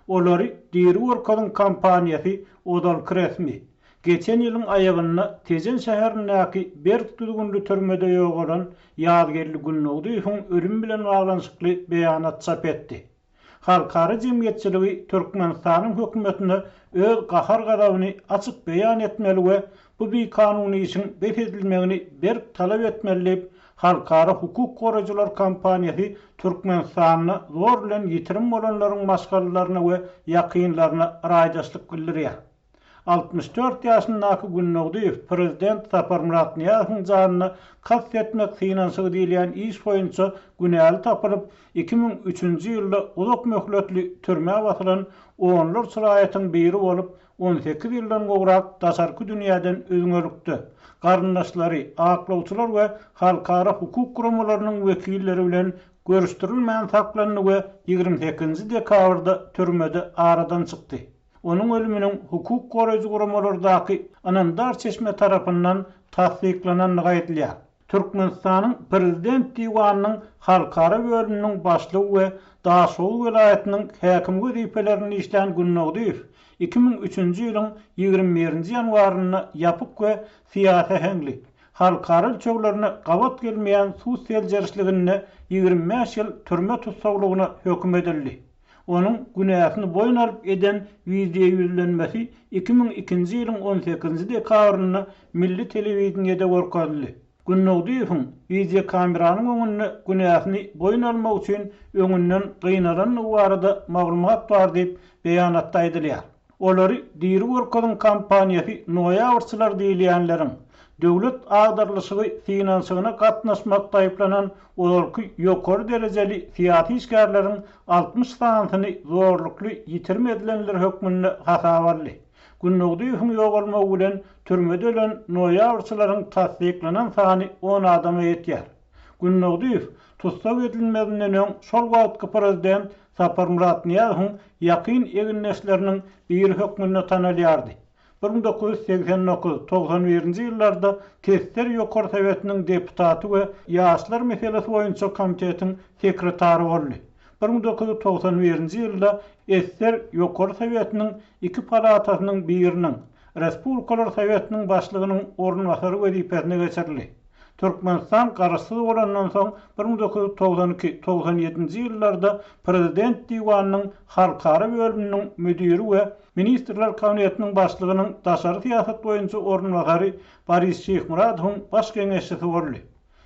Olary diri görkeziň kampaniýasy ozalky resmi, geçen ýylyň aýagynda Tejen şäherindäki berk düzgünli türmede ýogalan Ýazgeldi Gündogdyýewiň ölümi bilen baglanyşykly beýanat çap etdi. Halkara jemgyýetçiligi Türkmenistanyň hökümetine öz gahar-gazabyny açyk beýan etmeli we bu bikanun işiň bes edilmegini berk talap etmeli diýip, Halkara hukuk goraýjylar kampaniýasy Türkmenistanda zor bilen ýitirim bolanlaryň maşgalalaryna we ýakynlaryna raýdaşlyk bildirýär. 64 ýaşyndaky Gündogdyýew prezident Saparmyrat Nyýazowyň janyna kast etmek synanyşygy diýilýän iş boýunça günäli tapylyp, 2003-nji ýylda uzak möhletli türmä basylan onlarça raýatyň biri bolup, 18 ýyldan gowrak daşarky dünýäden üzňelikde, garyndaşlary, aklawçylar we halkara hukuk guramalarynyň wekilleri bilen görüşdirilmän saklandy we 28-nji dekabrda türmede aradan çykdy. Onuň ölüminiň hukuk goraýjy guramalardaky ynamdar çeşme tarapyndan tassyklanandygy aýdylýar. Türkmenistanyň Prezident diwanynyň Halkara bölüminiň başlygy we Daşoguz welaýatynyň häkimi wezipelerinde işlän Gündogdyýew 2003-nji ýylyň 21-nji ýanwarynda ýapyk we syýasy äheňli, halkara ölçeglerine gabat gelmeýän sud seljerişliginde 25 ýyl türme tussaglygyna höküm edildi. Onuň günäsini boýun alyp eden wideoýüzlenmesi 2002-nji ýylyň on sekizinji dekabrynda milli telewideniýede görkezildi. Gündogdyýewiň wideokameranyň öňünde günäsini boýun almak üçin öňünden gynalandygy barada maglumat bar diýip, beýanatda aýdylýar. Olary diri görkeziň kampaniýasy noýabrçylar diýilýänleriň, döwlet agdarylyşygy synanyşygyna gatnaşmakda aýyplanan ozalky ýokary derejeli syýasy işgärleriň 60 sanysyny zorlukly ýitirim edilenler hökmünde hasaba aldy. Gündogdyýewiň ýogalmagy bilen türmede ölen noýabrçylaryň tassyklanan sany on adama ýetýär. Gündogdyýew tussag edilmezinden öň şol wagtky prezident Saparmyrat Nyýazowyň ýakyn egindeşleriniň biri hökmünde tanalýardy. 1989, 91-nji ýyllarda TSSR Ýokary Sowetiniň deputaty we Ýaşlar meselesi boýunça komitetiň sekretary boldy. 1991-nji ýylda SSR Ýokary Sowetiniň iki palatasynyň biriniň, Respublikalar Sowetiniň başlygynyň orunbasary wezipesine geçirildi. Türkmenistan Garaşsyz bolandan soň 1992, 97-nji ýyllarda Prezident diwanynyň Halkara bölüminiň müdiri we Ministrler Kabinetiniň başlygynyň daşary syýasat boýunça orunbasary Boris Şyhmyradowyň baş geňeşçisi boldy.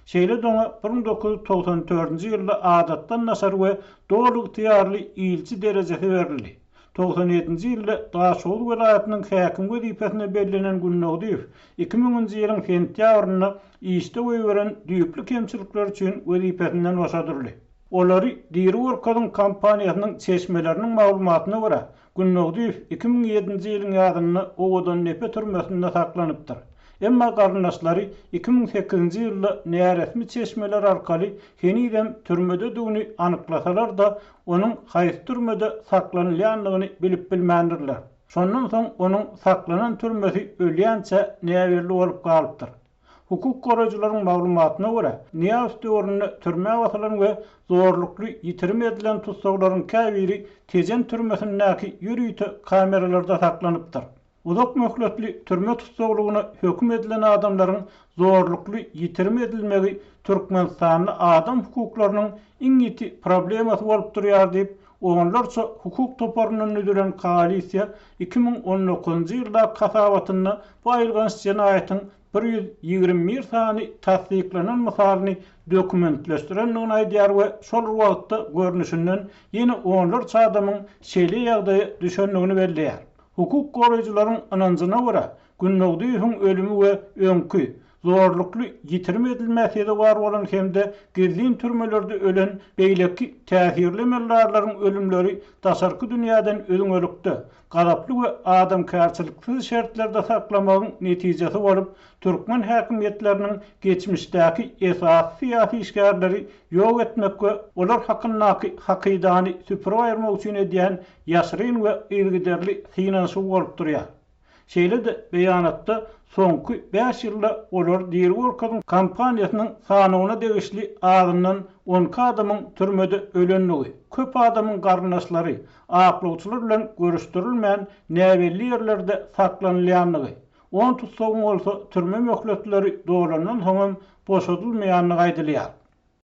Şeýle-de oňa 1994-nji ýylda adatdan daşary we doly ygtyýarly ilçi derejesi berildi. 97-nji ýylda Daşoguz welaýatynyň häkimi wezipesine bellenen Gündogdyýew 2000-nji ýylyň sentýabrynda işde goýberen düýpli kemçilikleri üçin wezipesinden boşadyldy. Olary diri görkeziň kampaniýasynyň çeşmeleriniň maglumatyna görä, Gündogdyýew 2007-nji ýylyň ýazynda Owadandepe türmesinde saklanypdyr. Emma garyndaşlary 2008-nji ýylda näresmi çeşmeler arkaly henizem türmededigini anyklasalar-da, onuň haýsy türmede saklanylýandygyny bilip bilmändirler. Şondan soň onuň saklanan türmesi ölýänçä näbelli bolup galypdyr. Hukuk goraýjylaryň maglumatyna görä, Nyýazow döwründe türmä basylan we zorlukly ýitirim edilen tussaglaryň käbiri Tejen türmesindäki ýörite kameralarda saklanypdyr. Uzak möhletli türme tussaglygyna höküm edilen adamlaryň zorlukly ýitirim edilmegi Türkmenistanda adam hukuklarynyň iň ýiti problemasy bolup durýar diýip, onlarça hukuk toparyndan düzülen koalisiýa 2019-njy ýyldaky hasabatynda bu aýylganç jenaýatyň 121 sany tassyklanan mysalyny dokumentleşdirendigini aýdýar we şol bir wagtda görnüşinden ýene onlarça adamyň şeýle ýagdaýa düşendigini belleýär. Hukuk goraýjylaryň ynanjyna görä, Gündogdyýewiň ölümi we öňki, zorlukly ýitirim edilmä sezewar bolan hem-de gizlin türmelerde ölen beýleki täsirli emeldarlaryň ölümleri daşarky dünýäden üzňelikde, gazaply we adamkärçiliksiz şertlerde saklamagyň netijesi bolup, türkmen häkimiýetleriniň geçmişdäki esasy syýasy işgärleri ýok etmek we olar hakyndaky hakydany süpürip aýyrmak üçin edýän ýaşyryn we yzygiderli synanyşygy bolup durýar. Şeýle-de beýanatda soňky bäş ýylda Olary diri görkeziň kampaniýasynyň sanawyna degişli azyndan 12 adamyň türmede ölendigi, köp adamyň garyndaşlary, aklawçylar bilen görüşdirilmän näbelli ýerlerde saklanylýandygy, on tussagyň bolsa türme möhletleri dolandan soňam boşadylmaýandygy aýdylýar.